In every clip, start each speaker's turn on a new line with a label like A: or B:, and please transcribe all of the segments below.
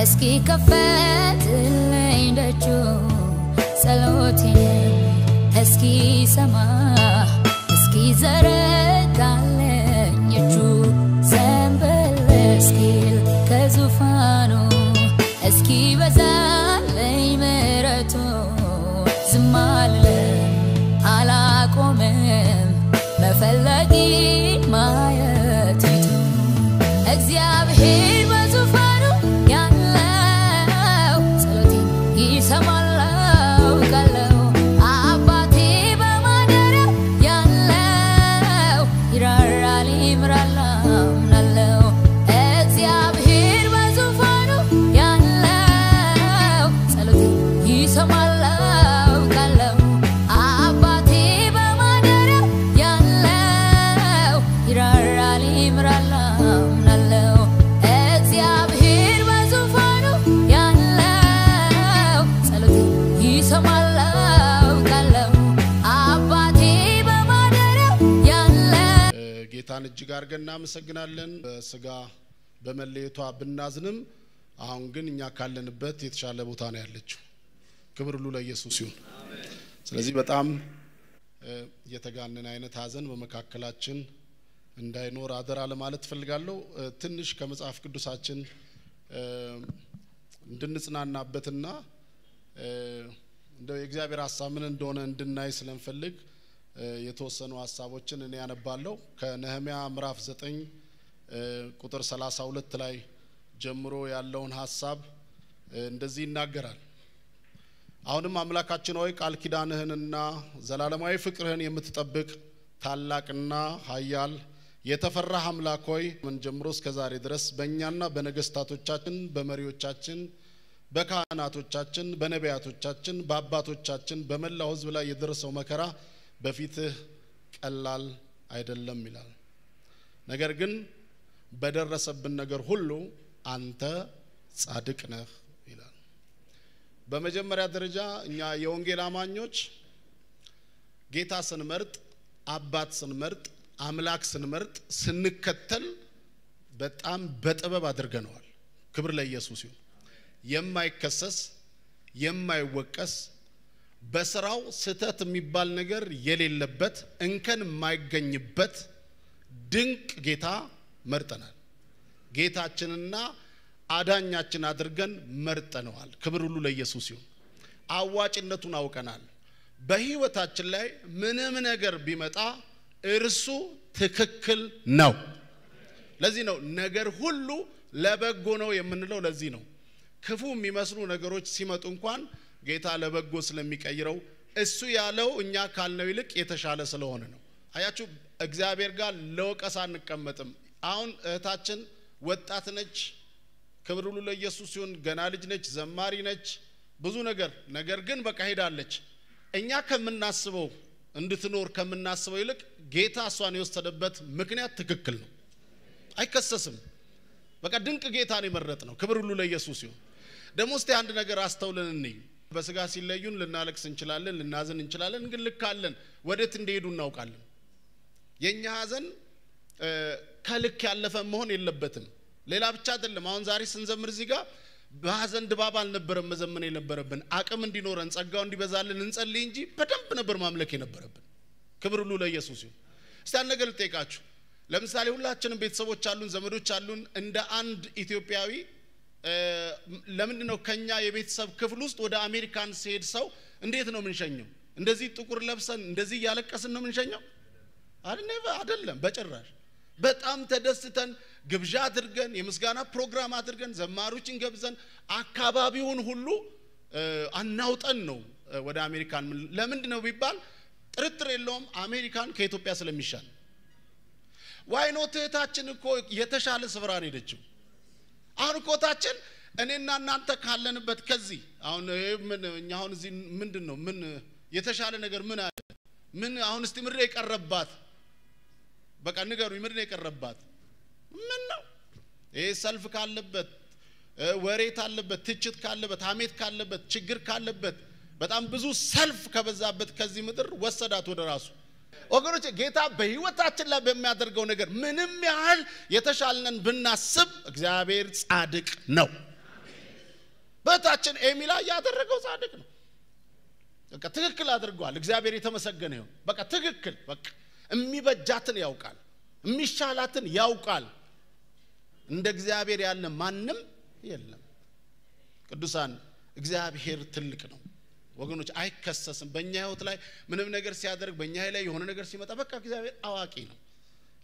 A: እስኪ ከፈትልኝ ደጁ ጸሎቴን እስኪ ሰማ እስኪ ዘረጋልኝ እጁ ዘንበል እስኪል ከዙፋኑ እስኪ በዛልኝ ምሕረቱ ዝም አልልም አላቆምም መፈለጊ ማየት ፊቱ እግዚአብሔር በዙፋኑ ያለው ጸሎቴን ይሰማል አውቃለሁ። አባቴ በማደሪያው ያለው ይራራል ይምራል አምናለሁ። እግዚአብሔር በዙፋኑ ያለው ጸሎቴን ይሰማል አውቃለሁ። አባቴ በማደሪያው ያለው ይራራል ይምራል አምናለሁ። እግዚአብሔር በዙፋኑ ያለው ጸሎቴን ይሰማል አውቃለሁ። አባቴ በማደሪያው ያለው
B: ጌታን እጅግ አድርገን እናመሰግናለን። በስጋ በመለየቷ ብናዝንም አሁን ግን እኛ ካለንበት የተሻለ ቦታ ነው ያለችው። ክብር ሁሉ ለኢየሱስ ይሁን። ስለዚህ በጣም የተጋነነ አይነት ሀዘን በመካከላችን እንዳይኖር አደራ ለማለት እፈልጋለሁ። ትንሽ ከመጽሐፍ ቅዱሳችን እንድንጽናናበትና እንደው የእግዚአብሔር ሀሳብ ምን እንደሆነ እንድናይ ስለምፈልግ የተወሰኑ ሀሳቦችን እኔ ያነባለሁ። ከነህሚያ ምዕራፍ 9 ቁጥር 32 ላይ ጀምሮ ያለውን ሀሳብ እንደዚህ ይናገራል። አሁንም አምላካችን ሆይ ቃል ኪዳንህንና ዘላለማዊ ፍቅርህን የምትጠብቅ ታላቅና ኃያል የተፈራህ አምላክ ሆይ ምን ጀምሮ እስከ ዛሬ ድረስ በእኛና በነገስታቶቻችን፣ በመሪዎቻችን፣ በካህናቶቻችን፣ በነቢያቶቻችን፣ በአባቶቻችን፣ በመላው ሕዝብ ላይ የደረሰው መከራ በፊትህ ቀላል አይደለም ይላል። ነገር ግን በደረሰብን ነገር ሁሉ አንተ ጻድቅ ነህ ይላል። በመጀመሪያ ደረጃ እኛ የወንጌል አማኞች ጌታ ስንመርጥ፣ አባት ስንመርጥ፣ አምላክ ስንመርጥ፣ ስንከተል በጣም በጥበብ አድርገነዋል። ክብር ለኢየሱስ ይሁን። የማይከሰስ የማይወቀስ በስራው ስህተት የሚባል ነገር የሌለበት እንከን የማይገኝበት ድንቅ ጌታ መርጠናል። ጌታችንና አዳኛችን አድርገን መርጠነዋል። ክብር ሁሉ ለኢየሱስ ይሁን። አዋጭነቱን አውቀናል። በህይወታችን ላይ ምንም ነገር ቢመጣ እርሱ ትክክል ነው። ለዚህ ነው ነገር ሁሉ ለበጎ ነው የምንለው። ለዚህ ነው ክፉ የሚመስሉ ነገሮች ሲመጡ እንኳን ጌታ ለበጎ ስለሚቀይረው እሱ ያለው እኛ ካልነው ይልቅ የተሻለ ስለሆነ ነው። አያችሁ፣ እግዚአብሔር ጋር ለወቀሳ አንቀመጥም። አሁን እህታችን ወጣት ነች። ክብር ሁሉ ለኢየሱስ ይሁን። ገና ልጅ ነች፣ ዘማሪ ነች፣ ብዙ ነገር ነገር ግን በቃ ሄዳለች። እኛ ከምናስበው እንድትኖር ከምናስበው ይልቅ ጌታ እሷን የወሰደበት ምክንያት ትክክል ነው። አይከሰስም። በቃ ድንቅ ጌታ ነው የመረጥነው። ክብር ሁሉ ለኢየሱስ ይሁን። ደግሞ እስቲ አንድ ነገር አስተውለን እንይ። በስጋ ሲለዩን ልናለቅስ እንችላለን፣ ልናዝን እንችላለን። ግን ልክ አለን፣ ወዴት እንደሄዱ እናውቃለን። የኛ ሀዘን ከልክ ያለፈ መሆን የለበትም። ሌላ ብቻ አይደለም። አሁን ዛሬ ስንዘምር እዚህ ጋር በሀዘን ድባብ አልነበረም መዘመን የነበረብን። አቅም እንዲኖረን ጸጋው እንዲበዛልን እንጸልይ እንጂ በደንብ ነበር ማምለክ የነበረብን። ክብር ሁሉ ለኢየሱስ ይሁን። እስቲ አንድ ነገር ልጠይቃችሁ። ለምሳሌ ሁላችንም ቤተሰቦች አሉን፣ ዘመዶች አሉን። እንደ አንድ ኢትዮጵያዊ ለምንድን ነው ከኛ የቤተሰብ ክፍል ውስጥ ወደ አሜሪካን ሲሄድ ሰው እንዴት ነው የምንሸኘው? እንደዚህ ጥቁር ለብሰን እንደዚህ እያለቀስን ነው የምንሸኘው? አይደለም፣ በጭራሽ። በጣም ተደስተን ግብዣ አድርገን የምስጋና ፕሮግራም አድርገን ዘማሪዎችን ገብዘን አካባቢውን ሁሉ አናውጠን ነው ወደ አሜሪካን። ለምንድን ነው ቢባል ጥርጥር የለውም አሜሪካን ከኢትዮጵያ ስለሚሻል። Why not እህታችን እኮ የተሻለ ስፍራ ነው ሄደችው። አሁን እኮ እህታችን እኔና እናንተ ካለንበት ከዚህ አሁን ምን እኛ አሁን እዚህ ምንድን ነው ምን የተሻለ ነገር ምን አለ? ምን አሁን እስቲ ምድር የቀረባት በቃ ንገሩኝ፣ ምንድን ነው የቀረባት? ምን ነው ይሄ ሰልፍ ካለበት፣ ወሬ ካለበት፣ ትችት ካለበት፣ ሀሜት ካለበት፣ ችግር ካለበት፣ በጣም ብዙ ሰልፍ ከበዛበት ከዚህ ምድር ወሰዳት ወደ ራሱ። ወገኖች ጌታ በህይወታችን ላይ በሚያደርገው ነገር ምንም ያህል የተሻልነን ብናስብ እግዚአብሔር ጻድቅ ነው። በታችን ኤሚላ ያደረገው ጻድቅ ነው። በቃ ትክክል አድርጓል። እግዚአብሔር የተመሰገነ ይሁን። በቃ ትክክል፣ በቃ የሚበጃትን ያውቃል፣ የሚሻላትን ያውቃል። እንደ እግዚአብሔር ያለ ማንም የለም። ቅዱሳን እግዚአብሔር ትልቅ ነው ወገኖች፣ አይከሰስም። በእኛ ህይወት ላይ ምንም ነገር ሲያደርግ፣ በእኛ ላይ የሆነ ነገር ሲመጣ በቃ እግዚአብሔር አዋቂ ነው፣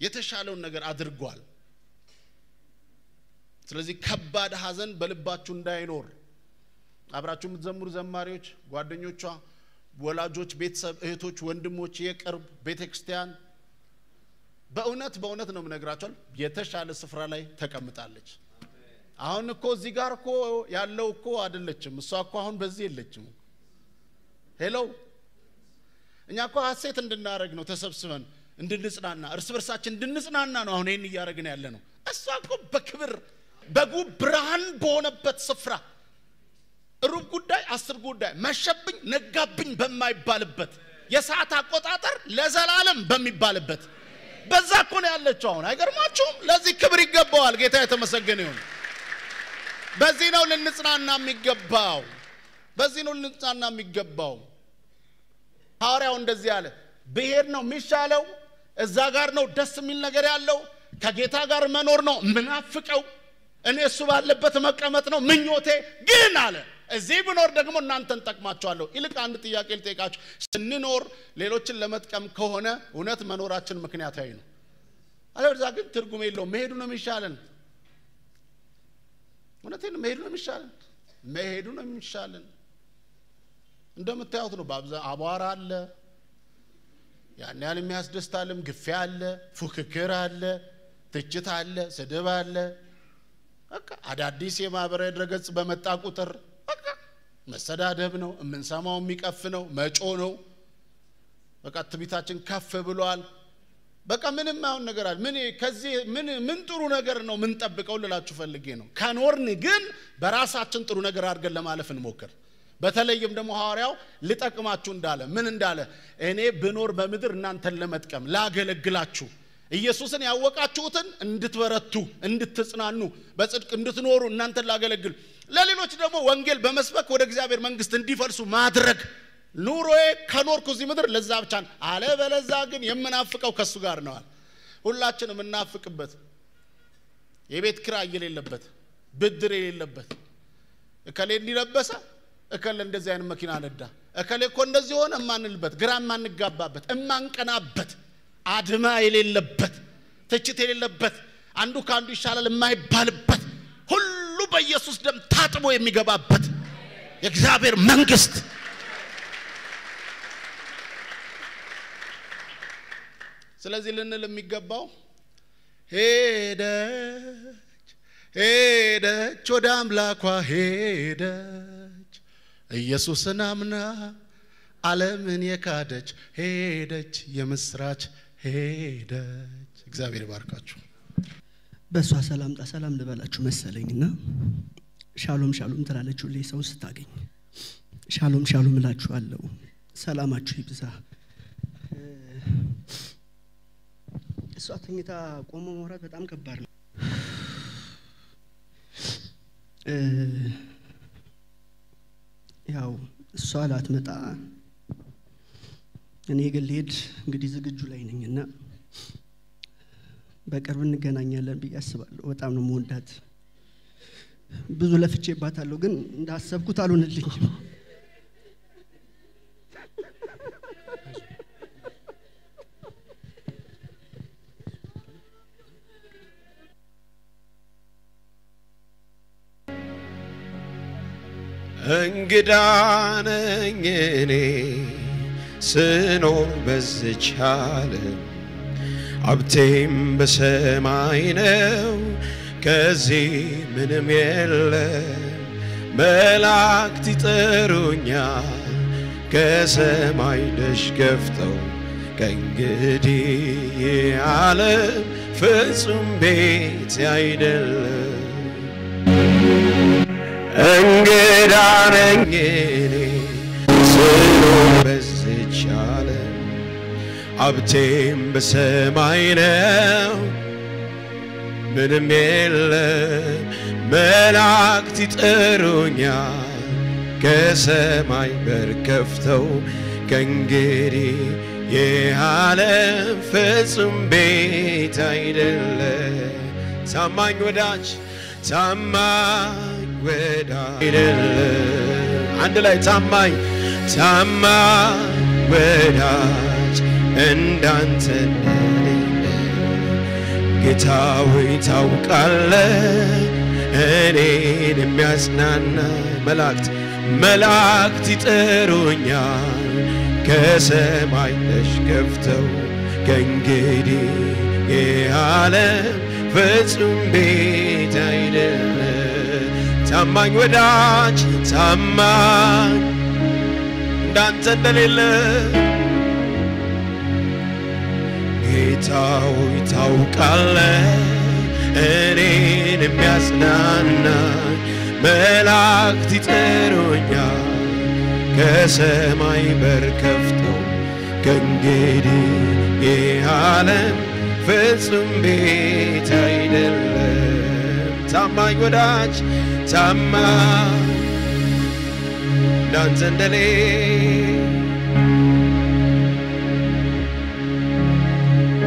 B: የተሻለውን ነገር አድርጓል። ስለዚህ ከባድ ሀዘን በልባችሁ እንዳይኖር አብራችሁ የምትዘምሩ ዘማሪዎች፣ ጓደኞቿ፣ ወላጆች፣ ቤተሰብ፣ እህቶች፣ ወንድሞች፣ የቅርብ ቤተክርስቲያን በእውነት በእውነት ነው የምነግራችሁ፣ የተሻለ ስፍራ ላይ ተቀምጣለች። አሁን እኮ እዚህ ጋር እኮ ያለው እኮ አይደለችም፣ እሷ እኮ አሁን በዚህ የለችም። Hello፣ እኛ እኮ ሐሴት እንድናረግ ነው፣ ተሰብስበን እንድንጽናና፣ እርስ በርሳችን እንድንጽናና ነው አሁን ይሄን እያረግን ያለ ነው። እሷ እኮ በክብር በጉ ብርሃን በሆነበት ስፍራ ሩብ ጉዳይ 10 ጉዳይ መሸብኝ ነጋብኝ በማይባልበት የሰዓት አቆጣጠር ለዘላለም በሚባልበት በዛ እኮ ነው ያለችው አሁን። አይገርማችሁም? ለዚህ ክብር ይገባዋል። ጌታ የተመሰገነ ይሁን። በዚህ ነው ልንጽናና የሚገባው። በዚህ ነው ልንጽናና የሚገባው። ሐዋርያው እንደዚህ አለ፣ ብሄድ ነው የሚሻለው፣ እዛ ጋር ነው ደስ የሚል ነገር ያለው፣ ከጌታ ጋር መኖር ነው ምናፍቀው፣ እኔ እሱ ባለበት መቀመጥ ነው ምኞቴ። ግን አለ እዚህ ብኖር ደግሞ እናንተን ጠቅማችኋለሁ። ይልቅ አንድ ጥያቄ ልጠይቃችሁ። ስንኖር ሌሎችን ለመጥቀም ከሆነ እውነት መኖራችን ምክንያታዊ ነው። አለበለዚያ ግን ትርጉም የለውም። መሄዱ ነው የሚሻለን። እውነቴን መሄዱ ነው የሚሻለን። መሄዱ ነው የሚሻለን። እንደምታዩት ነው። በአብዛ አቧራ አለ፣ ያን ያህል የሚያስደስታልም ግፊያ አለ፣ ፉክክር አለ፣ ትችት አለ፣ ስድብ አለ። በቃ አዳዲስ የማህበራዊ ድረገጽ በመጣ ቁጥር በቃ መሰዳደብ ነው የምንሰማው፣ የሚቀፍ ነው፣ መጮ ነው። በቃ ትቢታችን ከፍ ብሏል። በቃ ምንም አሁን ነገር አለ ምን ከዚህ ምን ምን ጥሩ ነገር ነው ምን ጠብቀው ልላችሁ ፈልጌ ነው። ከኖርን ግን በራሳችን ጥሩ ነገር አድርገን ለማለፍ እንሞክር። በተለይም ደግሞ ሐዋርያው ልጠቅማችሁ እንዳለ ምን እንዳለ፣ እኔ ብኖር በምድር እናንተን ለመጥቀም ላገለግላችሁ፣ ኢየሱስን ያወቃችሁትን እንድትበረቱ እንድትጽናኑ በጽድቅ እንድትኖሩ እናንተን ላገለግል፣ ለሌሎች ደግሞ ወንጌል በመስበክ ወደ እግዚአብሔር መንግስት እንዲፈልሱ ማድረግ ኑሮዬ ከኖርኩ እዚህ ምድር ለዛ ብቻ ነው። አለበለዛ ግን የምናፍቀው ከሱ ጋር ነው። ሁላችንም የምናፍቅበት የቤት ኪራይ የሌለበት፣ ብድር የሌለበት፣ እከሌ እንዲለበሰ እከሌ እንደዚህ አይነት መኪና ነዳ፣ እከሌ እኮ እንደዚህ ሆነ የማንልበት፣ ግራ የማንጋባበት፣ የማንቀናበት፣ አድማ የሌለበት፣ ትችት የሌለበት፣ አንዱ ከአንዱ ይሻላል የማይባልበት፣ ሁሉ በኢየሱስ ደም ታጥቦ የሚገባበት የእግዚአብሔር መንግስት። ስለዚህ ልንል የሚገባው ሄደች ሄደች ወደ አምላኳ ሄደች፣ ኢየሱስን አምና ዓለምን የካደች ሄደች፣ የምስራች ሄደች። እግዚአብሔር ይባርካችሁ።
C: በእሷ ሰላምታ ሰላም ልበላችሁ መሰለኝና ሻሎም ሻሎም ትላለች ሁሌ ሰው ስታገኝ። ሻሎም ሻሎም እላችኋለሁ፣ ሰላማችሁ ይብዛ። እሷ ተኝታ ቆሞ ማውራት በጣም ከባድ ነው። ያው እሷ ላትመጣ እኔ ግን ልሄድ እንግዲህ ዝግጁ ላይ ነኝና በቅርብ እንገናኛለን ብዬ አስባለሁ። በጣም ነው የምወዳት። ብዙ ለፍቼባታለሁ፣ ግን እንዳሰብኩት አልሆነልኝም።
D: እንግዳ ነኝ እኔ ስኖር በዚች ዓለም፣ ሀብቴም በሰማይ ነው፣ ከዚህ ምንም የለም። መላእክት ይጠሩኛል ከሰማይ ደጅ ገፍተው፣ ከእንግዲህ ይህ ዓለም ፍጹም ቤቴ አይደለም። እንግዳ ነኝ እኔ ስኖር በዚች ዓለም፣ ሀብቴም በሰማይ ነው ምንም የለም። መላእክት ይጠሩኛል ከሰማይ በር ከፍተው ከእንግዲህ ይህ ዓለም ፍጹም ቤት አይደለም። ታማኝ ወዳጅ ታማኝ ወዳጅ አይደለም። አንድ ላይ ታማኝ ታማኝ ወዳጅ እንዳንተ እንደሌለ ጌታ ሆይ ታውቃለህ። እኔን የሚያጽናና መላእክት መላእክት ይጠሩኛል ከሰማይ ደጅ ከፍተው ከእንግዲህ ይህ ዓለም ፍጹም ቤት አይደለም። ታማኝ ወዳጅ ታማኝ እንዳንተ እንደሌለ ጌታ ሆይ ታውቃለህ። እኔን የሚያጽናና መላእክት ይጠሩኛል ከሰማይ በር ከፍተው ከእንግዲህ ይህ ዓለም ፍጹም ቤት አይደለም። ታማኝ ወዳጅ ታማኝ እንዳንተ እንደሌለ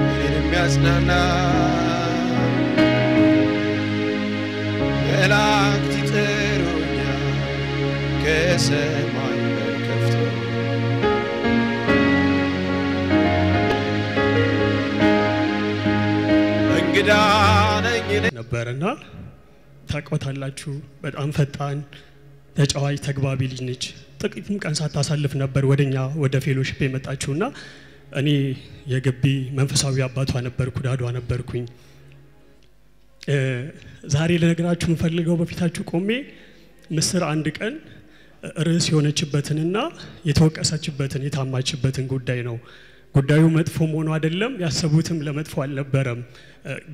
D: እኔን የሚያጽናና መላእክት ይጠሩኛል ከሰማይ በር ከፍተው እንግዳ ነኝ እኔ
E: ነበርና ታውቋታላችሁ። በጣም ፈጣን ተጫዋች ተግባቢ ልጅ ነች። ጥቂትም ቀን ሳታሳልፍ ነበር ወደኛ ወደ fellowship የመጣችውና እኔ የግቢ መንፈሳዊ አባቷ ነበርኩ፣ dad ዋ ነበርኩኝ። ዛሬ ልነግራችሁ የምፈልገው በፊታችሁ ቆሜ ምስር አንድ ቀን ርዕስ የሆነችበትንና የተወቀሰችበትን የታማችበትን ጉዳይ ነው። ጉዳዩ መጥፎ መሆኑ አይደለም፣ ያሰቡትም ለመጥፎ አልነበረም።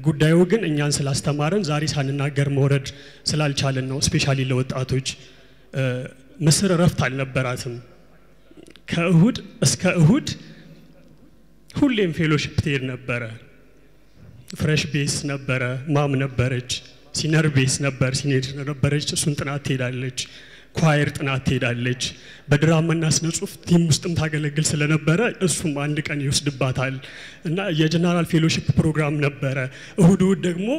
E: ጉዳዩ ግን እኛን ስላስተማረን ዛሬ ሳንናገር መውረድ ስላልቻለን ነው። Specially ለወጣቶች ምስር እረፍት አልነበራትም። ከእሁድ እስከ እሁድ ሁሌም fellowship ትሄድ ነበረ። Fresh ቤስ ነበረ፣ mom ነበረች፣ senior ቤስ ነበር፣ senior ነበረች። እሱን ጥናት ትሄዳለች፣ choir ጥናት ትሄዳለች። በድራማና ስነ ጽሁፍ team ውስጥም ታገለግል ስለነበረ እሱም አንድ ቀን ይወስድባታል እና የ general fellowship ፕሮግራም ነበረ። እሁድ እሁድ ደግሞ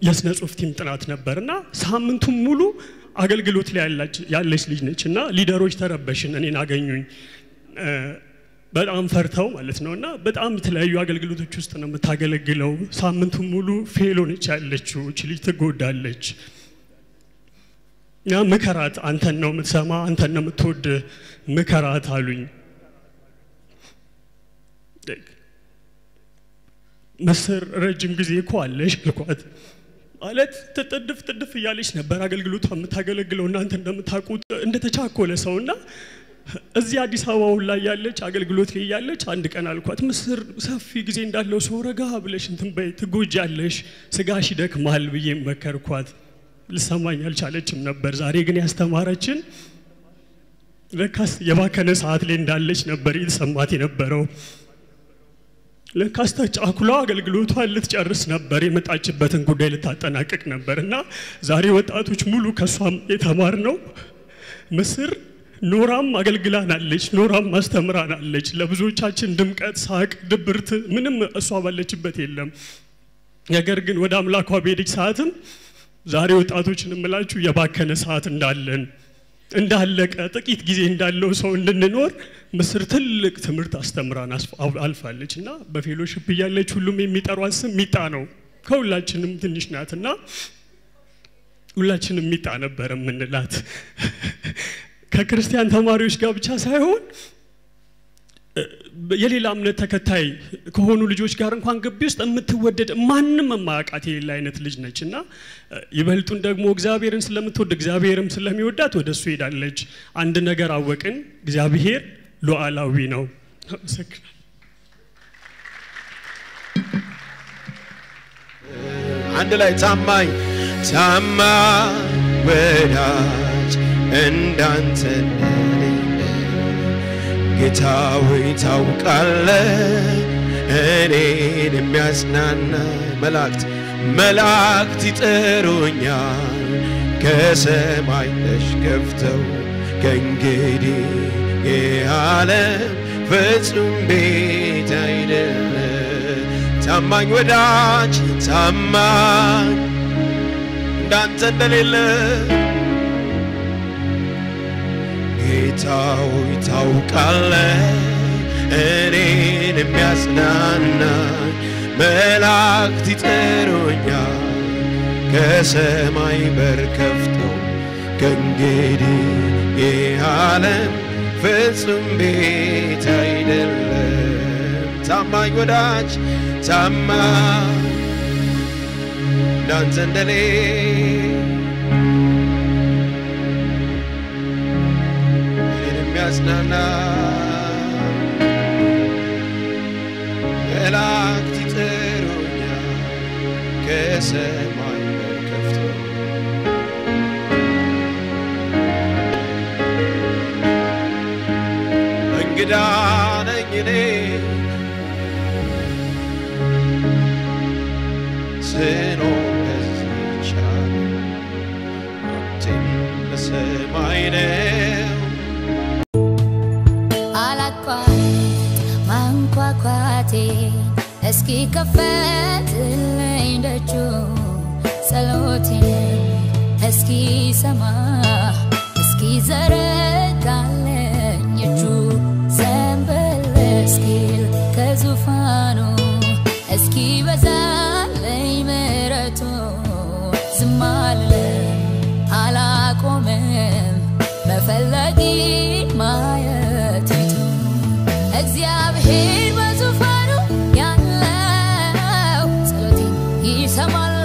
E: የስነ ጽሁፍ team ጥናት ነበር እና ሳምንቱን ሙሉ አገልግሎት ላይ ያለች ልጅ ነች እና leader ኦች ተረበሽን፣ እኔን አገኙኝ በጣም ፈርተው ማለት ነው። እና በጣም የተለያዩ አገልግሎቶች ውስጥ ነው የምታገለግለው። ሳምንቱን ሙሉ fellow ነች ያለችው፣ እቺ ልጅ ትጎዳለች። እና ምከራት፣ አንተን ነው የምትሰማ፣ አንተን ነው የምትወድ፣ ምከራት አሉኝ። ምስር ረጅም ጊዜ እኮ አለሽ አልኳት። ማለት ትጥድፍ ጥድፍ እያለች ነበር አገልግሎቷ የምታገለግለው። እናንተ እንደምታውቁት እንደተቻኮለ ሰውና እዚህ አዲስ አበባ ላይ ያለች አገልግሎት ላይ ያለች አንድ ቀን አልኳት፣ ምስር ሰፊ ጊዜ እንዳለው ሰው ረጋ ብለሽ እንትን በይ ትጎጃለሽ፣ ስጋሽ ይደክማል ብዬ መከርኳት። ልሰማኝ አልቻለችም ነበር። ዛሬ ግን ያስተማረችን ለካስ የባከነ ሰዓት ላይ እንዳለች ነበር የተሰማት የነበረው። ለካስ ተጫኩላ አገልግሎቷን ልትጨርስ ነበር፣ የመጣችበትን ጉዳይ ልታጠናቅቅ ነበር። እና ዛሬ ወጣቶች ሙሉ ከሷም የተማርነው ምስር ኖራም አገልግላናለች፣ ኖራም አስተምራናለች። ለብዙዎቻችን ድምቀት፣ ሳቅ፣ ድብርት ምንም እሷ ባለችበት የለም። ነገር ግን ወደ አምላኳ በሄደች ሰዓትም ዛሬ ወጣቶችን እምላችሁ የባከነ ሰዓት እንዳለን እንዳለቀ ጥቂት ጊዜ እንዳለው ሰው እንድንኖር ምስር ትልቅ ትምህርት አስተምራን አልፋለች። እና በ fellowship እያለች ሁሉም የሚጠሯት ስም ሚጣ ነው። ከሁላችንም ትንሽ ናትና ሁላችንም ሚጣ ነበር የምንላት። ከክርስቲያን ተማሪዎች ጋር ብቻ ሳይሆን የሌላ እምነት ተከታይ ከሆኑ ልጆች ጋር እንኳን ግቢ ውስጥ የምትወደድ ማንም የማያውቃት የሌላ አይነት ልጅ ነች። እና ይበልጡን ደግሞ እግዚአብሔርን ስለምትወድ እግዚአብሔርም ስለሚወዳት ወደ እሱ ሄዳለች። አንድ ነገር አወቅን፣ እግዚአብሔር ሉዓላዊ ነው። አመሰግናለሁ።
D: አንድ ላይ ታማኝ ታማኝ ወዳጅ እንዳንተ እንደሌለ ጌታ ሆይ ታውቃለህ። እኔን የሚያጽናና። መላእክት መላእክት ይጠሩኛል ከሰማይ ደጅ ከፍተው፣ ከእንግዲህ የዓለም ፍጹም ቤት አይደለም። ታማኝ ወዳጅ ታማኝ እንዳንተ እንደሌለ ጌታ ሆይ ታውቃለህ። እኔን የሚያጽናናኝ መላእክት ይጠሩኛል ከሰማይ በር ከፍተው፣ ከእንግዲህ ይህ ዓለም ፍጹም ቤት አይደለም። ታማኝ ወዳጅ ታማኝ እንዳንተ እንደሌ እኔን የሚያጽናና መላእክት ይጠሩኛል ከሰማይ በር ከፍተው። እንግዳ ነኝ እኔ ስኖር በዚህች ዓለም፣ ሀብቴም በሰማይ ነው።
A: አላቋርጥ ማንኳኳቴ እስኪ ከፈትልኝ ደጁ፣ ጸሎቴን እስኪ ሰማ፣ እስኪ ዘረጋለኝ እጁ፣ ዘንበል እስኪል ከዙፋኑ፣ እስኪ በዛለኝ ምሕረቱ። ዝም አልልም፣ አላቆምም መፈለጊ ማየት ፊቱ። እግዚአብሔር በዙፋኑ ያለው ጸሎቴን ይሰማል።